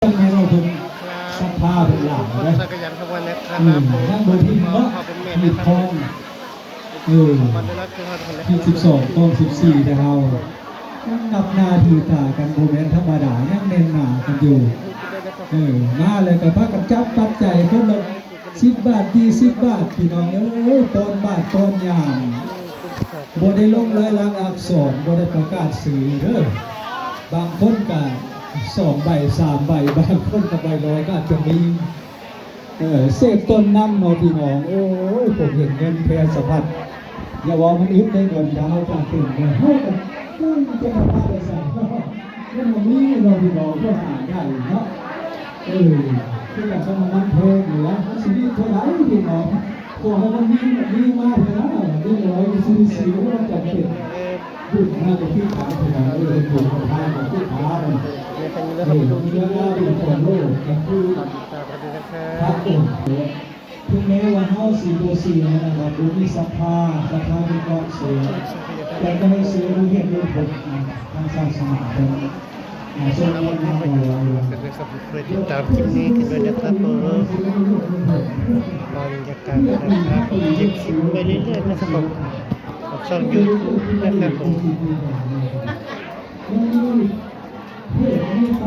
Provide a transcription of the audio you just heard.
ຈັ່ງໃຫ້ເຮົາເພິ່ນສັດທາເພິ່ນຫຼາຍເດ້. ອືມ ຍັງບໍ່ຖິ້ມເນາະ ມີຄອງ ເອີ ມີສິບສອງຄອງສິບສີ່ແຕ່ເຮົາຍັງນັບໜ້າຖືຕາກັນ ບໍ່ແມ່ນທຳມະດາ ຍັງແໜ້ນໜາກັນຢູ່. ເອີ ມາແລ້ວກໍພາກັນຈັບປັດໄຈຄົນລະ ສິບບາດ ຊາວບາດ ພີ່ນ້ອງເອີຍ ປ້ອນບາດປ້ອນຍາມ ບໍ່ໄດ້ລົງລາຍລັກອັກສອນ ບໍ່ໄດ້ປະກາດຊື່ເດີ. ບາງຄົນກະສອງໃບ ສາມໃບ ບາງຄົນກະໃບລອຍກະອາດຈະມີ ເອີ ເສບຕົ້ນນຳເນາະ ພີ່ນ້ອງເອີຍ. ໂອ້ຍ ຜົມເຫັນເງິນແພສະພັດ ຢ່າເວົ້າມັນອຶດເດ້ ເງິນດາວຈາກເປັນເງິນ ເຮົາກະ ເອີ ມັນເປັນສະພາບຈັ່ງຊັ້ນເນາະ. ມັນບໍ່ມີເນາະ ພີ່ນ້ອງ ພວກຫາໄດ້ເນາະ. ເອີ ຄືກັນກັບນ້ຳມັນແພງນີ້ລະ ມັນຊິມີເທົ່າໃດ ພີ່ນ້ອງ ຂໍໃຫ້ມັນມີ ມີມາເທື່ອນະ ມີໜ້ອຍຊິໄດ້ຊິວ ມັນຈຳເປັນ. ບຸນມາແຕ່ທີ່ຂາ ພີ່ນ້ອງເອີຍ ເຮັດບຸນກັບທານກັບທີ່ຂາ ເອີ ເວລາເປັນຂອງໂລກ ກໍຄືພະອົງ ເຖິງແມ້ວ່າເຮົາຊິບໍ່ເຊື່ອນະ ວ່າບໍ່ມີສັດທາ ສັດທາມີຄວາມເຊື່ອ ແຕ່ກໍໃຫ້ເຊື່ອໃນເຫດໃນຜົນທາງສາສະໜາເພິ່ນ ອ່າ ສົ່ງຜົນມາເອົາໄວ້. ກະເລີຍກໍໄປຕິດຕາມຄລິບນີ້ກັນດ້ວຍນະຄັບເອີ. ບັນຍາກາດນະຄັບ ເກັບຄລິບໄປເລື້ອຍໆນະຄັບ ຂອງຊ່ອງຢູທູບນະຄັບ.